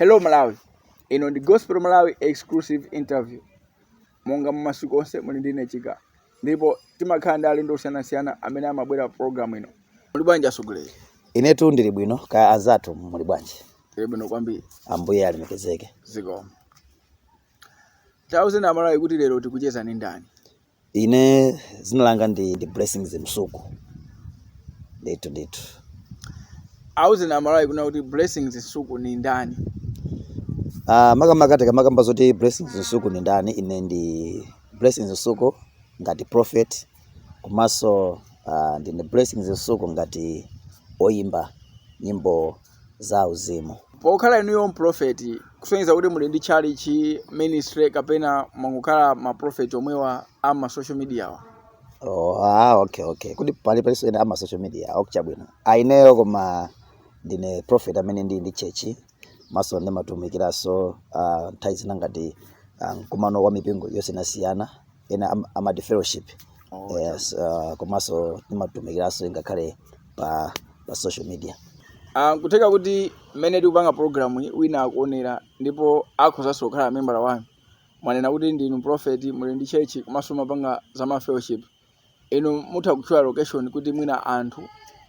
Hello Malawi, ino ndi Gospel Malawi exclusive interview. Monga mumasiku onse muli ndine Chika, ndipo timakhala ndi alendo osiyanasiyana amene amabwera program ino. Muli bwanji, atsogoleri? Inetu ndili bwino, kaya anzathu muli bwanji? Tili bwino kwambiri. Ambuye alemekezeke. Zikomo. Tauzeni Amalawi kuti lero tikucheza ndi ndani? Ine zina langa ndi Blessings Msuku, ndithu ndithu. Auzeni Amalawi kuna kuti Blessings Msuku ni ndani? Makamaka tikamakamba zoti Blessings Msuku ni ndani, ine ndi Blessings Msuku ngati prophet, komanso ndine Blessings Msuku ngati oyimba nyimbo za uzimu. Pokhala inuyo mprofeti, kusonyeza kuti muli ndi church ministry kapena mwangokhala maprofeti omwewa ama social media wa? Oh, ah, okay. Kuti pali palinso ena ama social media? Okay, chabwino. Aineyo koma ndine prophet amene ndili ndi church, maso ndimatumikiranso nthawi zina ngati mkumano wa mipingo yosiyanasiyana, ena amati fellowship. Oh, yes, komanso ndimatumikiranso ngakhale pa social media. Kutheka kuti mmene tikupanga program iyi wina akuonera ndipo akhozanso kukhala membala wanu. Mwanena kuti ndinu prophet, muli ndi church, komanso mapanga za ma fellowship. Inu mutha kutchula location kuti mwina anthu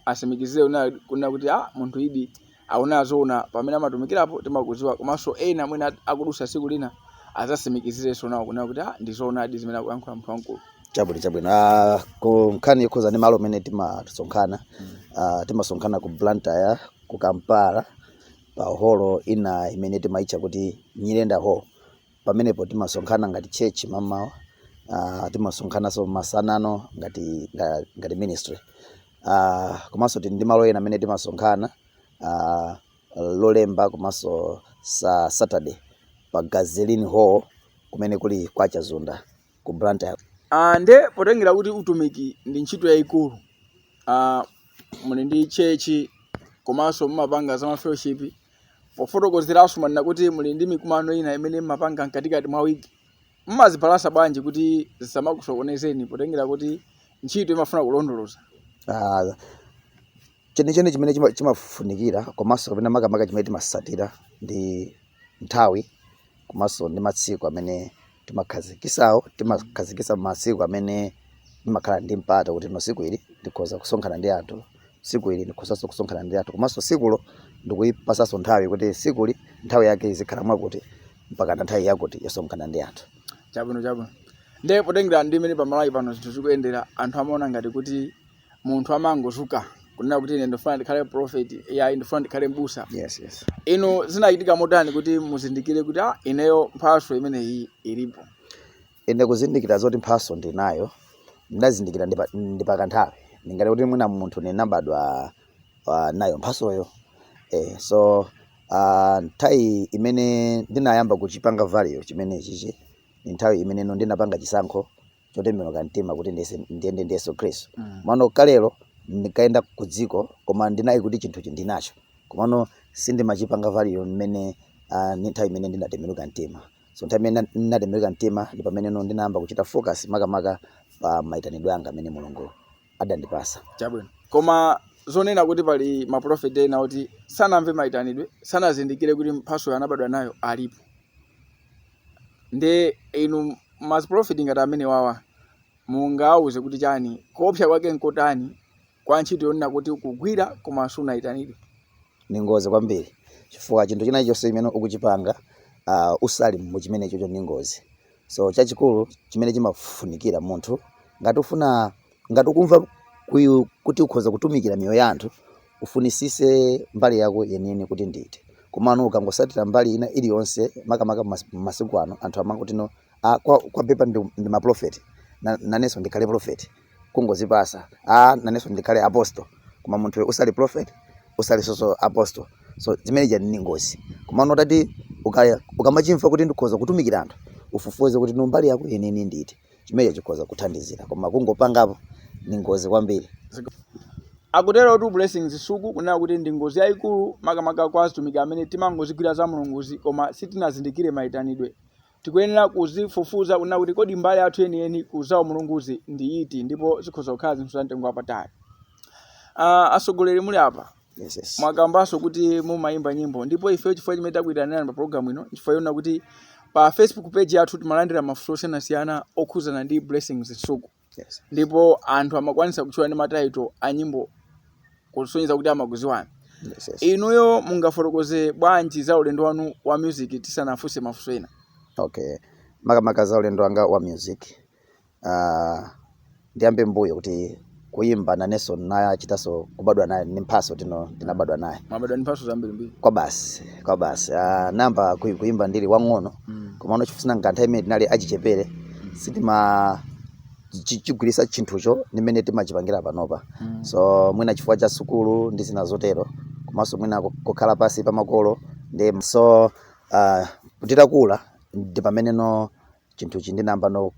asimikizire kuna kuti ah, munthu idi aona zoona pamene amatumikirapo timakudziwa, komanso ena mwina akudusa tsiku lina azasimikizirenso nawo kuna kuti ah, ndi zoonadi zimene akuyankhula munthu wamkulu. Chabwino. Ku nkhani yokhuza ndi malo amene timasonkhana, timasonkhana ku Blantyre, ku Kampala, pa holo ina imene timaitcha kuti Nyirenda Hall. Pamenepo timasonkhana ngati church mamawa, timasonkhananso masanano ngati ministry. Komanso tili ndi malo ena amene timasonkhana Lolemba komanso Saturday pa Gazeline Hall kumene kuli kwa Chazunda ku Blantyre. Nde potengera kuti utumiki ndi ntchito yayikulu, muli ndi church komanso mumapanga za ma fellowship, pofotokozeranso mwanena kuti muli ndi mikumano ina imene mumapanga mkatikati mwa wiki, mumazibalansa bwanji kuti zisamakusokonezeni, potengera kuti ntchito imafuna kulondoloza? Chenicheni chimene chimafunikira komanso kapena makamaka chimene timasatira ndi nthawi komanso ndi masiku amene timakhazikisawo. Timakhazikisa masiku amene timakhala ndi mpata kuti no, siku ili ndikhoza kusonkhana ndi anthu, siku ili ndikhozanso kusonkhana ndi anthu, komanso sikulo ndikuyipasanso nthawi kuti sikuli nthawi yake izikhala mwakuti mpaka na nthawi yakuti yosonkhana ndi anthu. Chabwino. Nde potengera ndi imene pamalawi pano zinthu zikuyendera, anthu amaona ngati kuti munthu amangozuka kunena kuti ine ndifuna ndikhale prophet, yayi, ndifuna ndikhale mbusa. Yes. Inu zinachitika motani kuti muzindikire kuti ah, ineyo mphatso imeneyi ilipo? Ine kuzindikira zoti mphatso ndinayo, ndinazindikira ndi pakanthawi. Ndingati kuti mwina munthu ndinabadwa nayo mphatsoyo. So nthawi imene ndinayamba kuchipanga value chimene chichi ni nthawi imeneno ndinapanga chisankho chotembenuka mtima kuti ndiyende ndi Yesu Khristu. Mano kalero ndikayenda ku dziko, koma ndinayi kuti chinthuchi ndinacho, komano sindimachipanga value mmene ni nthawi imene ndinatembenuka mtima. So nthawi imene ndinatembenuka mtima ndi pameneno ndinayamba kuchita focus makamaka pa mayitanidwe anga amene Mulungu adandipasa. Chabwino, koma zonena kuti pali maprofeti ena kuti sanamve mayitanidwe, sanazindikire kuti mphatso anabadwa nayo alipo, nde inu maprofeti ngati amene wawa mungawuze kuti chani? Kuopsa kwake nkotani kwa ntchito yonena kuti kugwira koma sunayitanidwe? Ni ngozi kwambiri, chifukwa chinthu china chonse chimene ukuchipanga usali mu chimene chocho ni ngozi. So chachikulu chimene chimafunikira, munthu ngati ufuna, ngati ukumva kuti ukhoza kutumikira miyoyo ya anthu, ufunisise mbali yako yeniyeni kuti ndite. Komano ukangosatira mbali ina iliyonse, makamaka masiku ano anthu amangoti no, ah, kwa pepa ndi maprofeti, nanenso ndikhale prophet, kungozipasa, ah, nanenso ndikhale apostle, koma munthu usali prophet, usali soso apostle. So zimene ija ni ngozi. Komano utati ukamachimva kuti ndikhoza kutumikira anthu, ufufuze kuti no, mbali yako yeniyeni ndite, chimene chikhoza kuthandizira. Koma kungopangapo ni ngozi kwambiri. Akutero tu Blessings Msuku kunena kuti ndi ngozi yayikulu, makamaka kwa azitumiki amene timangozigwira za Mulunguzi koma sitinazindikire mayitanidwe. Tikuyenera kuzifufuza kunena kuti kodi mbali yathu yeniyeni ku za umulunguzi ndi iti, ndipo zikhoza kukhala zinthu za mtengo wapatali. Atsogoleri muli apa, Yes. Mwakambanso kuti mumayimba nyimbo, ndipo ife chifukwa chimene takuyitanirani pa program ino, chifukwa yona kuti pa Facebook page yathu timalandira mafunso osiyanasiyana okhuzana ndi Blessings Msuku. Ndipo anthu amakwanisa kutchula ndi ma title a nyimbo kusonyeza kuti amakuziwani. Yes. Inuyo mungafotokoze bwanji za ulendo wanu wa music tisanafunse mafunso ena? Okay, makamaka za ulendo wanga wa music, ndiyambe mbuyo kuti kuyimba nanenso nachitanso kubadwa naye, ni mphaso tino ndinabadwa naye. Mwabadwa ndi mphaso zambirimbiri. Kwa basi namba kuyimba ndili wang'ono. Koma chifusina nganthawi imene tinali achichepere, sitima chigwirisa chinthucho nimene timachipangira panopa. So mwina chifukwa cha sukulu ndi zina zotero, komanso mwina kukhala pasi pa makolo ndi so titakula ndi pameneno chinthuchi ndinamba no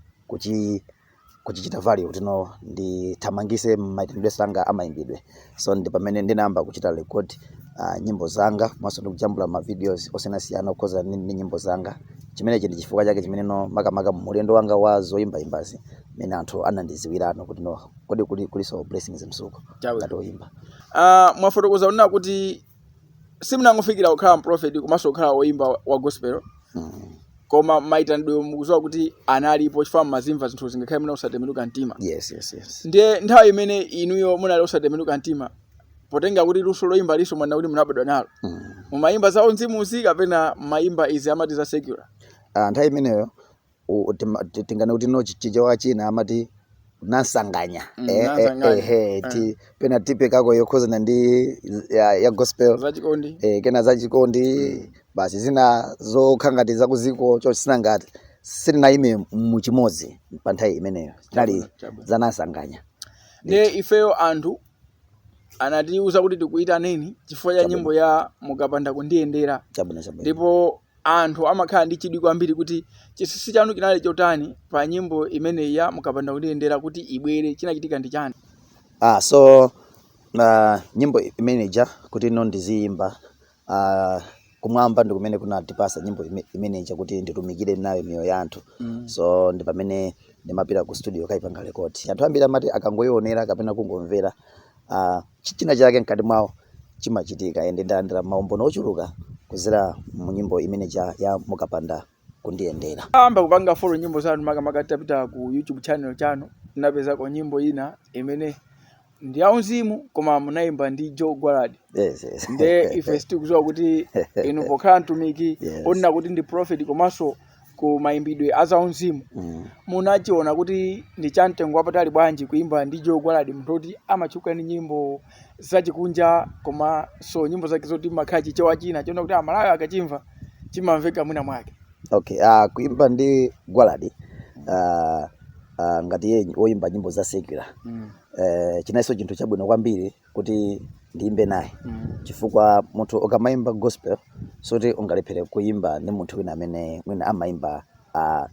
kuchichita value kuti no ndithamangise maitanidwe anga amayimbidwe. So ndi pamene ndinayamba kuchita record nyimbo zanga, komanso ndikujambula ma videos osiyanasiyana okhoza ndi nyimbo zanga. Chimenechi ndi chifukwa chake chimene no makamaka mulendo wanga wa zoyimbayimbazi mene anthu anandiziwirano kuti no kodi kuliso Blessings Msuku ngati oyimba. Mwafotokoza kunena kuti simunangofikira kukhala prophet komanso kukhala woyimba wa gospel, koma maitanidwe mukuziwa kuti analipo chifukwa mmazimva zinthu zingakhale muna osatembenuka mtima. Yes. Ndiye nthawi imene inuyo munali osatembenuka mtima, potenga kuti luso loyimba liso mwana kuti munabadwa nalo, mumayimba za uzimuzi kapena mumayimba izi amati za secular? Nthawi imeneyo tingane kuti no chichewa china amati nansanganya. Nansanganya. Pena tipekako yokhozana ndi ya gospel, zachikondi, kena zachikondi basi, zina zokha ngati zakuziko chosina ngati sitinayime muchimodzi pa nthawi imeneyo, tinali Chabwino. zanasanganya. Ndiye ifeyo anthu anatiuza kuti tikuyitaneni chifukwa cha nyimbo ya "Mukapanda Kundiyendera". Chabwino. Ndipo anthu amakhala ndi chidwi kwambiri kuti chinsinsi chanu chinali chotani pa nyimbo imeneyi ya "Mukapanda Kundiyendera" kuti ibwere, chinachitika ndi chani? So nyimbo imeneja kuti ino ndiziyimba, kumwamba ndi kumene kunatipasa nyimbo imeneja kuti nditumikire nayo miyoyo ya anthu. So ndi pamene ndimapita ku studio kaipanga record. Anthu ambiri amati akangoyionera kapena kungomvera, china chake mkati mwawo chimachitika, ende ndalandira maumboni ochuluka kuzera mu nyimbo imeneja ya "Mukapanda Kundiyendera". Amba kupanga follow nyimbo zanu, makamaka tapita ku YouTube channel chanu, tinapezako nyimbo ina imene ndi yauzimu koma munayimba ndi Joe Gwaladi. Yes. Nde ife sitikudziwa kuti inu pokhala mtumiki onena kuti ndi prophet komanso ku mayimbidwe azauzimu, munachiona kuti ndi chamtengo wapatali bwanji kuimba ndi Joe Gwaladi, munthu oti amatchuka ndi nyimbo zachikunja komanso nyimbo zake zoti makhala chichewa china chiona kuti Amalawi akachimva chimamveka mwina mwake? Okay, kuimba ndi Gwaladi, ngati iye woyimba nyimbo za secular, chinaliso chinthu chabwino kwambiri kuti ndiyimbe naye, chifukwa munthu ukamayimba gospel soti ungalephere kuyimba ndi munthu wina amene mwina amayimba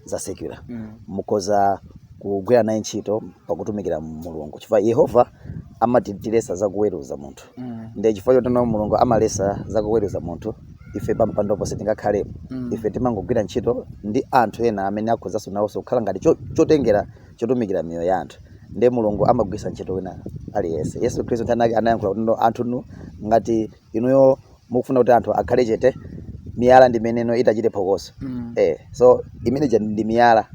za secular. Mukhoza kugwira naye ntchito pakutumikira Mulungu, chifukwa Yehova amatiletsa za kuweruza munthu. Ndiye chifukwa chotino Mulungu amalesa za kuweruza munthu, ife pampandopo sitingakhalepo. Ife timangogwira ntchito ndi anthu ena amene akhozanso nawonso kukhala ngati chotengera chotumikira miyoyo ya anthu. Ndiye Mulungu amagwiritsa ntchito wina aliyense. Yesu Khristu nthawi yake anayankhula kuti no anthu ngati inuyo mukufuna kuti anthu akhale chete, miyala ndi imeneno itachite phokoso. So imeneja ndi miyala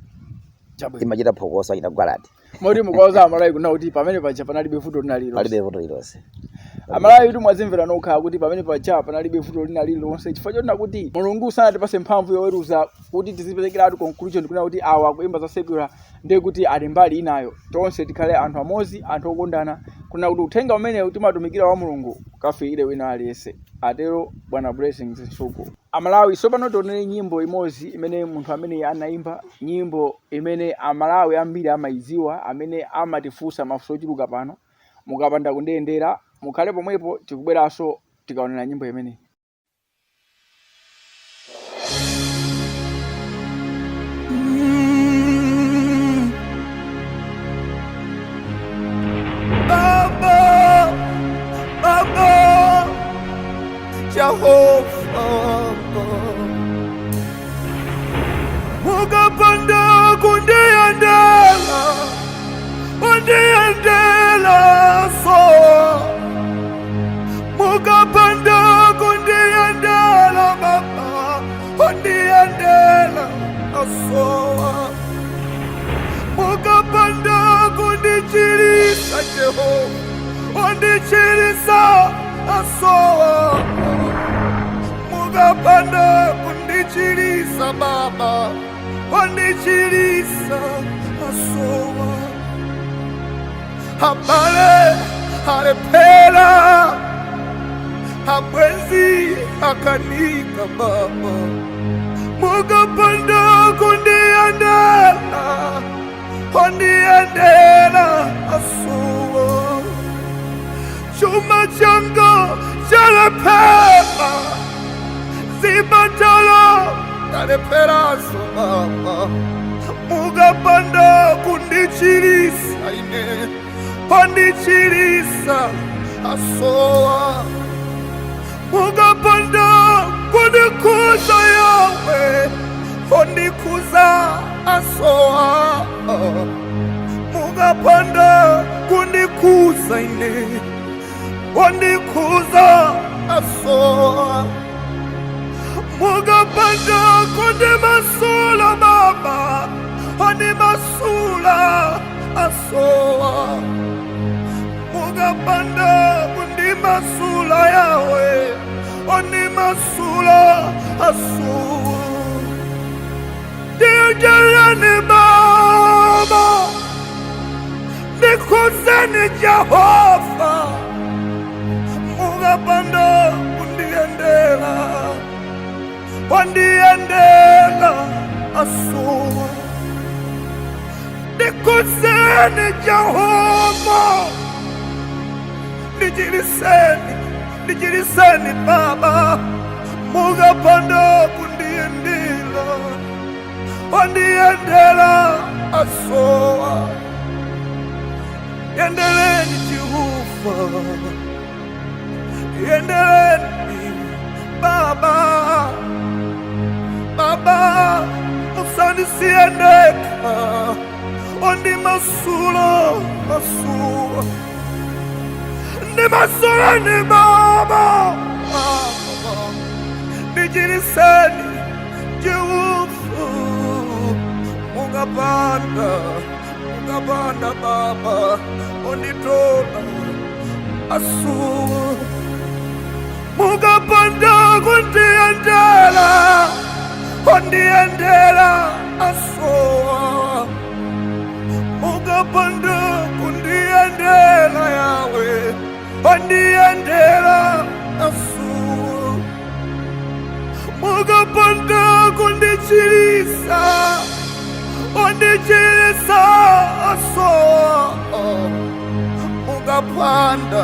imachita phokoso achita Gwaladi. Moti mukauza Amalawi kuna kuti pamene paja panalibe vuto lina lililonse? Palibe vuto lililonse. Amalawi kuti mwazimvera nokha kuti pamene paja panalibe vuto lina lililonse, chifukwa chonena kuti Mulungu sanatipase mphamvu yoweruza kuti tiziperekeratu conclusion kuna kuti awa akuimba za secular ndiye kuti ali mbali inayo. Tonse tikhale anthu amodzi, anthu okondana, kuna kuti uthenga umene timatumikira wa Mulungu ukafikire wina aliyense. Atero bwana Blessings Msuku. Amalawi, tsopano tionere nyimbo imodzi imene munthu amene anayimba, nyimbo imene Amalawi ambiri amayidziwa, amene amatifunsa mafunso ochuluka pano, "Mukapanda Kundiyendera". Mukhale pomwepo, tikubweranso tikaonera nyimbo imeneyi. Baba, Baba, Jehovah. Mukapanda kundiyendela, kundiyendela so. asowa. Mukapanda kundichirisa Jehova, ondichirisa asowa. Mukapanda kundichirisa Baba, ondichirisa asowa. Abale alephera, abwenzi akanika Baba. Mukapanda kundiyendera, ondiyendera asowa. Chuma changa chalephera, zipatala talepheranso Baba. Mukapanda kundichirisa ine, ondichirisa asowa. Mukapanda kundikhuza Yawe, ondikhuza asowa. Mukapanda kundikhuza ine, ondikhuza asowa. Mukapanda kundimasula Baba, ondimasula asowa. Mukapanda kundimasula Yawe, ondimasula asowa. Ndiyendereni Baba, ndikhuzeni Jehova. Mukapanda kundiyendera, ondiyendera asowa. Ndikhuzeni Jehova, ndichiriseni, ndichiriseni Baba. Mukapanda kundiyendera, ondiyendera asowa. Yendereni Jehova, yendereni Baba. Baba, musandisiye ndekha, ondimasula asowa. Ndimasuleni Baba, ndichiriseni Jehova. Mukapanda, mukapanda Baba, onditola asowa. Mukapanda kundiyendera, ondiyendera asowa. Mukapanda kundiyendera Yawe, ondiyendera asowa. Mukapanda kundichirisa, ondichirisa asowa. Mukapanda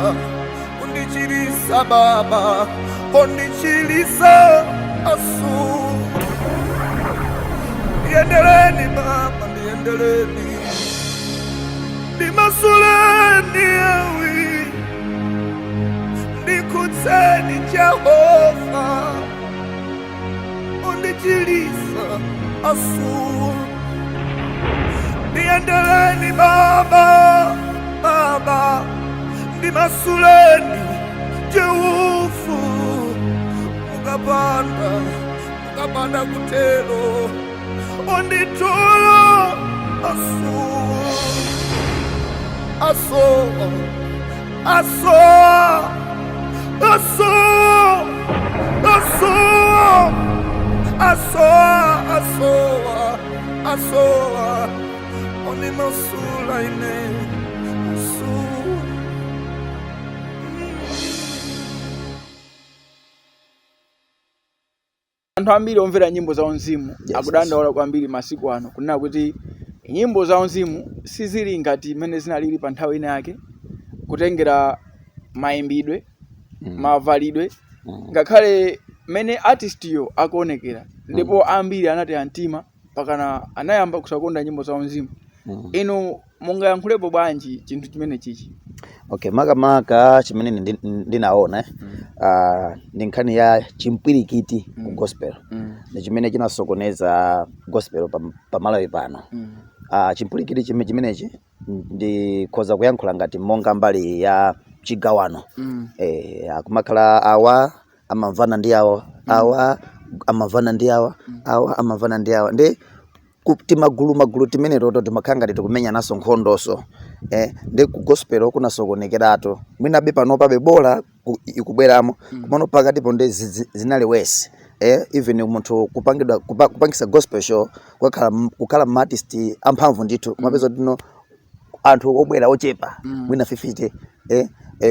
kundichirisa Baba, ondichirisa asowa. Ndiyendereni Baba, ndiyendereni, ndimasuleni Yawe, ndikhudzeni Jehova, ondichirisa asowa. Ndiyendereni Baba, Baba, ndimasuleni Jehova. Mukapanda, mukapanda kutero, onditola asowa, asowa, asowa, asowa, asowa, asowa, asowa, asowa. Ondimasula ine asowa. Anthu ambiri omvera nyimbo za uzimu akudandaula kwambiri masiku ano kunena kuti nyimbo za uzimu sizili ngati mmene zinalili pa nthawi ina yake, kutengera mayimbidwe, mavalidwe, ngakhale mmene artist yo akuonekera. Ndipo ambiri anataya mtima pakana anayamba kusakonda nyimbo za uzimu. Inu mungayankhulepo bwanji chinthu chimene chichi? Okay, makamaka chimene ndinaona ndi nkhani ya chimpwirikiti ku gospel, ndi chimene chinasokoneza gospel pamalawi pano. Chimpwirikiti chimenechi ndikhoza kuyankhula ngati monga mbali ya chigawano. Akumakhala awa amamvana ndi awa, awa amamvana ndi awa, awa amamvana ndi awa, ndi Timagulu magulu timene toto timakhala ngati tikumenyananso nkhondoso, ndi ku gospel kunasokonekeratu. Mwinabe panopabe bola ikubweramo, komano pakatipo ndi zinali worse. Even munthu kupangidwa kupangisa gospel show, kukhala artist amphamvu ndithu, kumapeza kuti no, anthu obwera ochepa, mwina 50,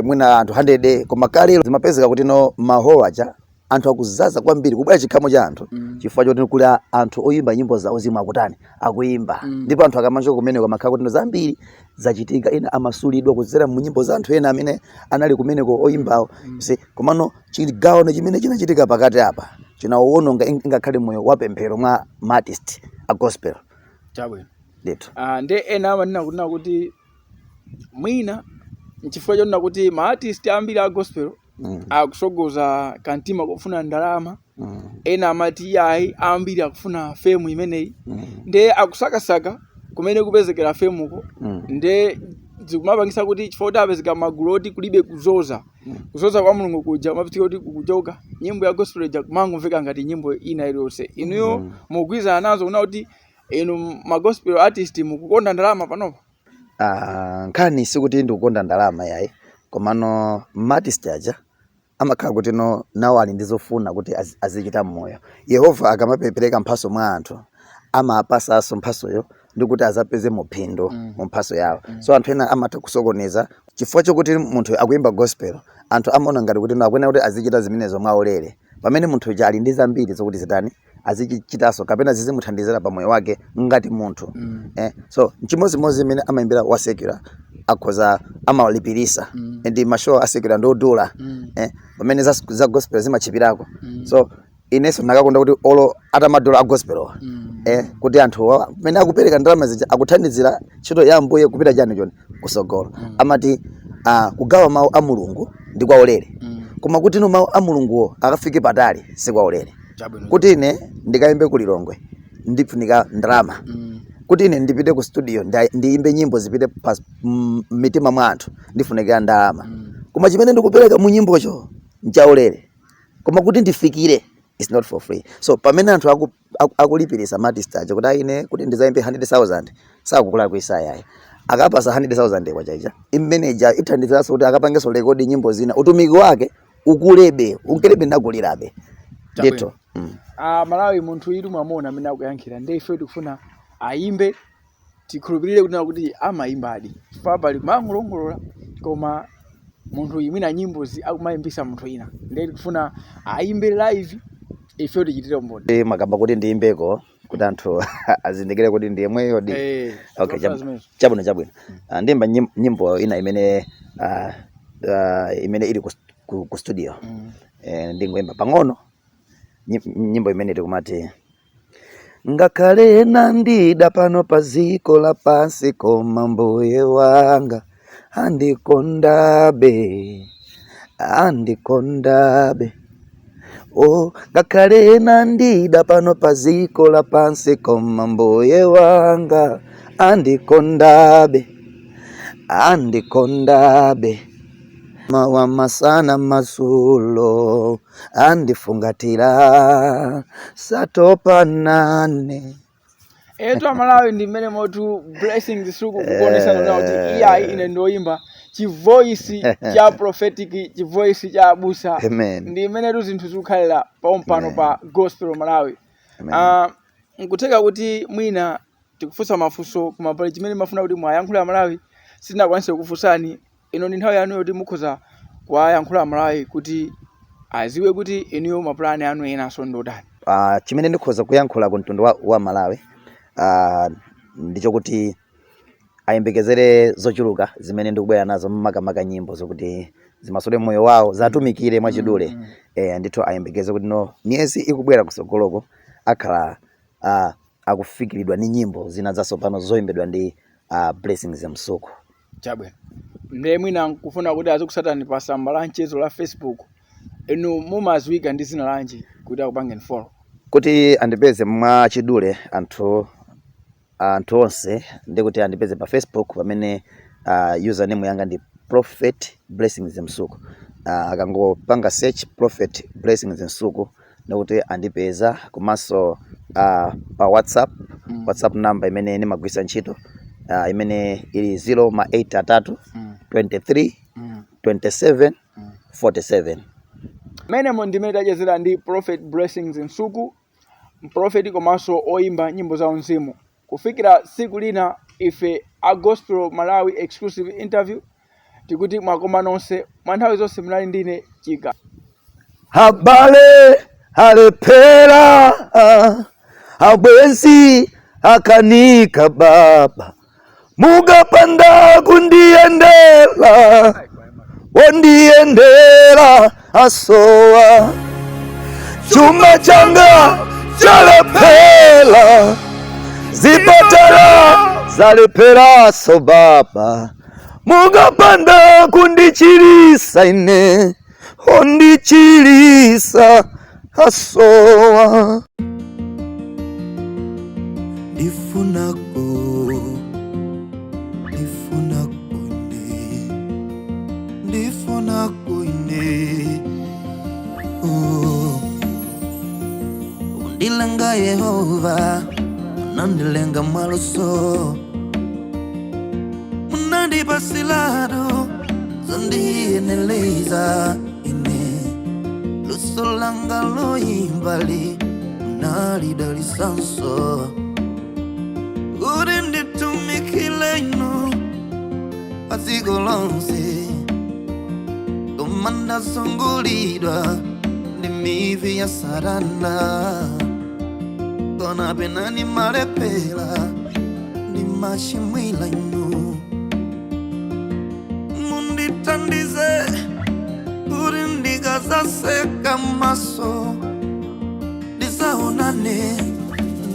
mwina anthu 100. Koma kalero zimapezeka kuti no, maholo aja anthu akuzaza kwambiri, kubwera chikhamo cha anthu, chifukwa choti kuli anthu oyimba nyimbo zawo zimwe akutani, akuyimba. Ndipo anthu akamachoka kumeneko amakhala kuti no, zambiri zachitika, ena amasulidwa kudzera mu nyimbo za anthu ena amene anali kumeneko oyimbawo. See, komano chigawo chimene chinachitika pakati apa chinawononga ngakhale moyo wapemphero mwa artist a gospel. Chabwino. Ndithu. Ah, ndi ena amanena kunena kuti mwina nchifukwa chonena kuti ma artist ambiri a gospel akusogoza kamtima kofuna ndalama. Ena amati iyayi, ambiri akufuna fame imeneyi, nde akusakasaka kumene kupezekera fameko. Nde zikumapangisa kuti chifukwa kuti apezeka magulu oti kulibe kuzoza, kuzoza kwa Mulungu kuja kumapezeka kuti kukuchoka, nyimbo ya gospel ija kumangomveka ngati nyimbo ina iliyonse. Inuyo mukugwirizana nazo kuna kuti inu ma gospel artist mukukonda ndalama panopa? Ah, nkhani sikuti ndikukonda ndalama yayi, komano artist aja amakhala kuti no, nawo ali ndi zofuna kuti azichita mmoyo. Yehova akamapereka mphaso mwa anthu, amapasanso mphasoyo ndi kuti azapeze muphindu mu mphaso yawo. So anthu ena amatha kusokoneza chifukwa chokuti munthu akuyimba gospel, anthu amaona ngati kuti no, akuyenera kuti azichita zimenezo mwaulere, pamene munthu uja ali ndi zambiri zokuti zitani, azichitanso kapena zizimuthandizira pa moyo wake ngati munthu. So nchimodzimodzi imene amayimbira wa secular, akhoza amalipirisa, ndi ma show a secular ndi odula, pamene za gospel zimachipirako. So inenso ndakakonda kuti olo atamadula a gospel, kuti anthu pamene akupereka ndalama zija akuthandizira ntchito ya Ambuye kupita chani choni kusogolo. Amati kugawa mawu a Mulungu ndi kwaulere, koma kuti no, mawu a Mulunguwo akafike patali sikwaulere. Kuti ine ndikayimbe ku Lilongwe ndifunika ndalama, kuti ine ndipite ku studio ndiyimbe nyimbo zipite pa mitima mwa anthu ndifunikira ndalama. Koma chimene ndikupereka mu nyimbocho nchaulere, koma kuti ndifikire is not for free. So pamene anthu akulipirisa ma artist aja kuti aine kuti ndizayimbe 100,000, sakukulakwisa yayi. Akapasa 100,000 kwachaija imeneja ithandiziranso kuti akapangenso record nyimbo zina, utumiki wake ukulebe, unkelebe nakulirabe ndithu. Ah, Malawi, munthu ilu mwamona amene akuyankhira, ndi ife tikufuna ayimbe, tikhulupirire kunena kuti amayimbadi, chifukwa pali kumangolongolola koma munthu imwina nyimbozi akumayimbisa munthu ina. Ndiye tikufuna ayimbe live, ife tichitire umboni. Makamba kuti ndiyimbeko kuti anthu azindikire kuti ndi yemweyo di. Okay, okay. Tikufuna zimenezo. Chabwino. Ah, ndimba nyimbo ina imene imene ili ku studio. Ndingoyimba pang'ono nyimbo imene tikumati: ngakhale nandida pano pa dziko lapansi, koma Mbuye wanga andikondabe, andikondabe. Oh, ngakhale nandida pano pa dziko lapansi, koma Mbuye wanga andikondabe, andikondabe. Mawa, masana, madzulo andifungatira, satopa nane. Etu Amalawi, ndi mmene motu Blessings Suku kukuonesana nawo kuti iyayi, ine ndoyimba chivoice cha prophetic, chivoice cha abusa. Amen. Ndi mmenetu zinthu zikukhalira pompano Amen. pa Gospel Malawi. Amen. Ah, nkutheka kuti mwina tikufunsa mafunso, koma pali chimene mafuna kuti mwayankhula Amalawi sitinakwanise kukufunsani. Ino ndi nthawi yanu yoti mukhoza kuwayankhula Amalawi kuti aziwe kuti inuyo mapulani anu enanso ndotani. Chimene ndikhoza kuyankhula ku mtundu wa Malawi ndichokuti ayembekezere zochuluka zimene ndikubwera nazo, makamaka nyimbo zokuti zimasule moyo wawo, zatumikire mwachidule. Ndithu ayembekeze kuti no, miyezi ikubwera kusogoloko akhala akufikiridwa ndi nyimbo zina zatsopano zoyimbidwa ndi Blessings Msuku. Chabwino. Ndiye mwina nkufuna kuti azikusatani pa tsamba la mchezo la Facebook, inu mumaziwika ndi zina lanji kuti akupangeni follow? Kuti andipeze mwachidule anthu onse, ndikuti andipeze pa Facebook pamene username yanga ndi Prophet Blessings Msuku. Akangopanga search Prophet Blessings Msuku, Ndikuti andipeza komanso pa WhatsApp. WhatsApp number imene ndimagwiritsa ntchito imene ili 0 ma 8 atatu 23 27 47. Menemo ndimene tachezera ndi Prophet Blessings Msuku, mprofeti komanso oyimba nyimbo za uzimu. Kufikira tsiku lina, ife a Gospel Malawi Exclusive Interview tikuti mwakoma nonse. Mwa nthawi zonse munali ndine Chika. Abale alephera, abwenzi akanika, baba mukapanda kundiyendera, wondiyendera asowa. Chuma changa chalephera, zipatala zalepheraso, baba mukapanda kundichilisa ine, ondichilisa asowa. Ndifunako, ndifunako ine, ndifunako ine, oh. Undilenga Yehova, unandilenga mwaluso, munandipasilado zondiyeneleza ine. Luso langa loyimbali munalidalisanso kuti nditumikile inu padziko lonse, koma ndazungulidwa ndi mivi ya satana. Kona pena nimalephera, ndimachimwira inu. Mundithandize kuti ndikazaseka maso ndisaonane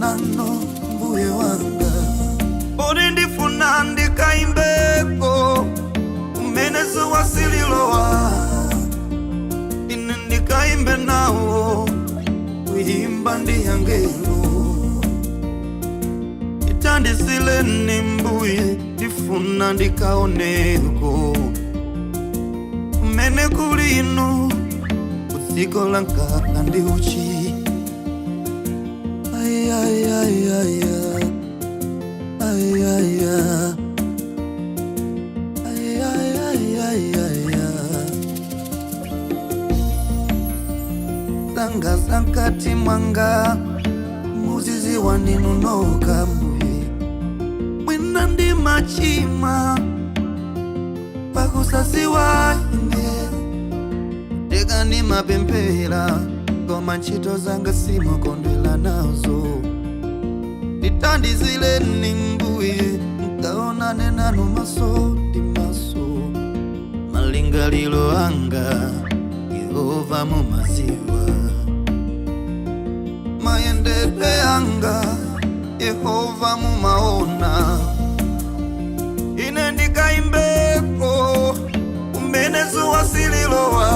nanu, mbuye wanga. Poti ndifuna ndikaimbeko kumene zuwa sililowa, ine ndikaimbe nawo kuimba ndi angelo. Ithandizileni mbuye, ndifuna ndikaoneko kumene kuli inu, kudziko la mkaka ndi uchi. Ay, ay, ay, ay, ay. Ay, ay, ay. Ay, ay, ay, ay, ay, ay. Zanga zamkati mwanga muziziwa ndinunoka, mbuye. Mwina ndi machima pakusaziwa ine, ndeka ndimapemphera koma ntchito zanga simukondwera nazo. Ndithandizileni mbuye, nkaonane nanu maso ndi maso. Malingaliro anga Yehova mumaziwa, mayendedwe anga Yehova mumaona. Ine ndikaimbeko kumene zuwa sililowa,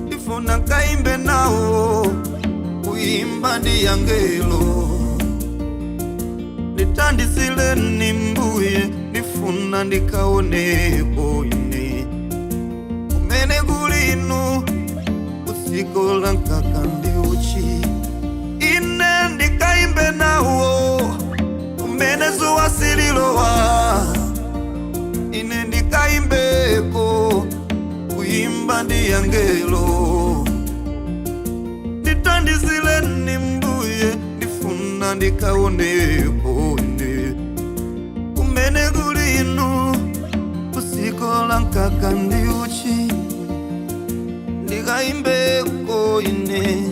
ndifuna nkaimbe nawo kuimba ndi angelo. Ndithandizileni mbuye, ndifuna ndikaoneko ine kumene kuli inu, kudziko la mkaka ndi uchi. Ine ndikaimbe nawo kumene zuwa sililowa, ine ndikaimbeko kuimba ndi angelo. Ndithandizileni mbuye, ndifuna ndikaoneko ine kumene kuli inu, kudziko la mkaka ndi uchi, ndikaimbeko ine.